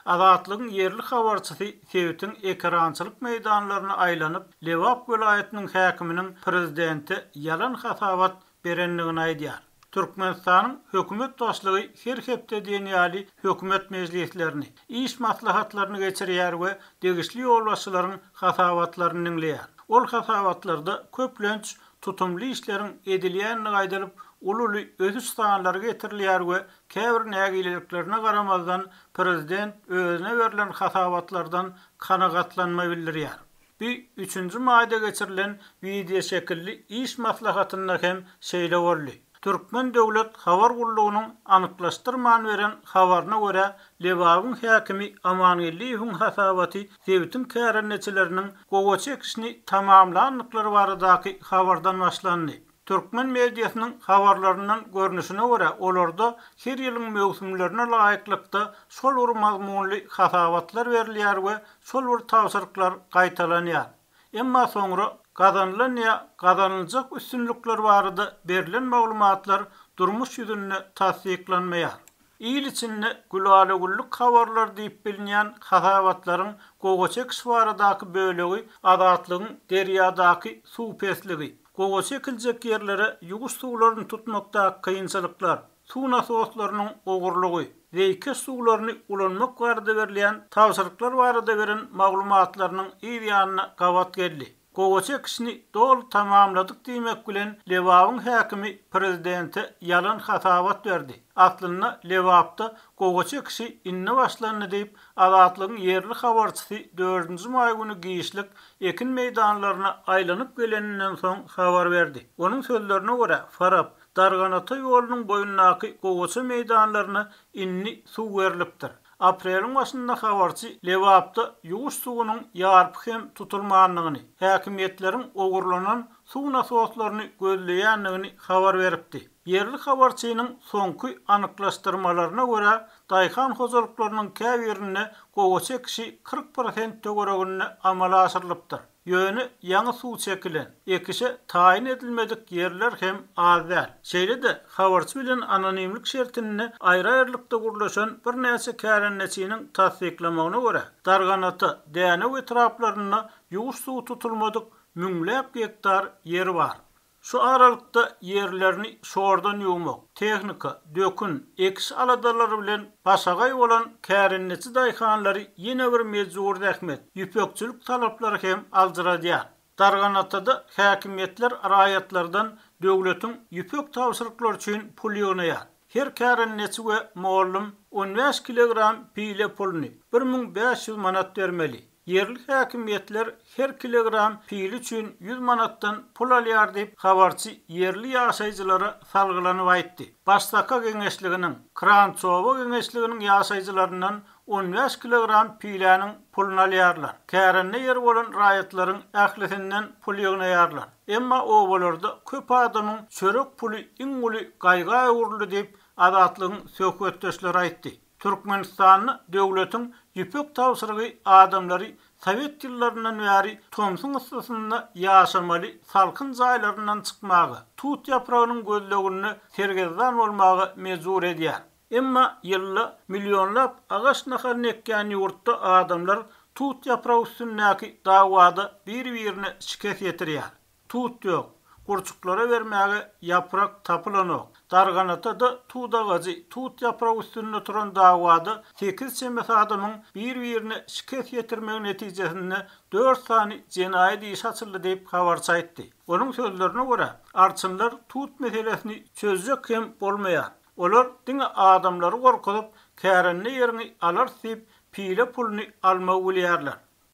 Azatlygyň ýerli habarçysy sebitiň ekerançylyk meýdanlaryna aýlanyp, Lebap welaýatynyň häkiminiň prezidente ýalan hasabat berendigini aýdýar. Türkmenistanyň hökümet başlygy her hepde diýen ýaly hökümet mejlislerini, iş maslahatlaryny geçirýär we degişli ýolbaşçylaryň hasabatlaryny diňleýär. Ol hasabatlarda köplenç tutumly işleriň edilýändigi aýdylyp, uly-uly ösüş sanlary getirilýär we käbir nägileliklerine garamazdan, prezident özüne berlen hasabatlardan kanagatlanma bildirýär. Bu üçünji maýda geçirilen wideoşekilli iş maslahatynda hem şeýle boldy. Türkmen döwlet habar gullugynyň anyklaşdyrman beren habaryna görä, Lebabyň häkimi Amangeldiýewiň hasabaty sebitiň kärendeçileriniň gowaça ekişini tamamlandyklary baradaky habardan başlandy. Türkmen mediasynyň habarlaryndan görnüşine görä, olarda her ýylyň möwsümlerine laýyklykda şol bir mazmunly hasabatlar berilýär we şol bir tabşyryklar gaýtalanýar. Emma soňra gazanylan ýa gazanyljak üstünlikler barada berlen maglumatlar durmuş ýüzünde tassyklanmaýar. Il içinde gülala-güllük habarlar diýip bilinýän hasabatlaryň gowaça ekiş baradaky bölegi Azatlygyň derýadaky suw pesligi, gowaça ekiljek ýerlere ýuwuş suwlaryny tutmakdaky kynçylyklar, suw nasoslarynyň ogurlygy, zeýkeş suwlaryny ulanmak barada berilýän tabşyryklar barada beren maglumatlarynyň yz ýanyna gabat geldi. Gowaça ekişini doly tamamladyk diýmek bilen Lebabyň häkimi prezidente ýalan hasabat berdi. Aslynda Lebapda gowaça ekişi indi başlandy diýip, Azatlygyň ýerli habarçysy dördünji maý güni giçlik ekin meýdanlaryna aýlanyp geleninden soň habar berdi. Onuň sözlerine görä, Farap, Darganata ýolunyň boýundaky gowaça meýdanlaryna indi suw berlipdir. Apreliň başynda habarçy Lebapda ýuwuş suwunyň ýarpy hem tutulmandygyny, häkimiýetleriň ogurlanan suw nasoslaryny gözleýändigini habar beripdi. Ýerli habarçynyň soňky anyklaşdyrmalaryna görä, daýhan hojalyklarynyň käbirinde gowaça ekişi 40 prosent töwereginde amala aşyrylypdyr. Ýöne ýaňy suw çekilen, ekişe taýyn edilmedik ýerler hem az däl. Şeýle-de, habarçy bilen anonimlik şertinde aýry-aýrylykda gürleşen birnäçe kärendeçiniň tassyklamagyna görä, Darganata, Dänew etraplarynda ýuwuş suwy tutulmadyk müňläp gektar ýer bar. Şu aralykda ýerlerini şordan ýuwmak, tehnika, dökün, ekiş aladalary bilen başagaý bolan kärendeçi daýhanlary ýene bir mejbury zähmet, ýüpekçilik talaplary hem aljyradýar. Darganatada häkimiýetler raýatlardan döwletiň ýüpek tabşyryklary üçin pul ýygnaýar. Her kärendeçi we mollum 15 kilogram pile puluny, 1500 manat bermeli. Ýerli häkimiýetler her kilogram pile üçin 100 manatdan pul alýar diýip, habarçy ýerli ýaşaýjylara salgylanyp aýtdy. Başsaka geňeşliginiň, Krançowa geňeşliginiň ýaşaýjylaryndan 15 kilogram piläniň puluny alýarlar. Kärende ýeri bolan raýatlaryň ählisinden pul ýygnaýarlar. Emma obalarda köp adamyň çörek puly iň uly gaýga öwrüldi diýip, Azatlygyň söhbetdeşleri aýtdy. Türkmenistanda döwletiň ýüpek tabşyrygy adamlary sowet ýyllaryndan bäri tomsuň yssysynda ýaşamaly salkyn jaýlaryndan çykmaga, tut ýapragynyň gözleginde sergezdan bolmaga mejbur edýär. Emma ýylda millionlap agaç nahalyny ekýän ýurtda adamlar tut ýapragy üstündäki dawada bir-birine şikes ýetirýär. Tut ýok. Gurçuklara bermäge ýaprak tapylanok. Darganatada tut agajy, tut ýapragy üstünde turan dawada sekiz çemesi adamyň bir-birine şikes ýetirmegi netijesinde dört sany jenaýat işi açyldy diýip, habarçy aýtdy. Onuň sözlerine görä, arçynlar tut meselesini çözjek hem bolmaýar. Olar diňe adamlary gorkuzyp, kärende ýeriňi alarys diýip, pile puluny almagy bilýärler.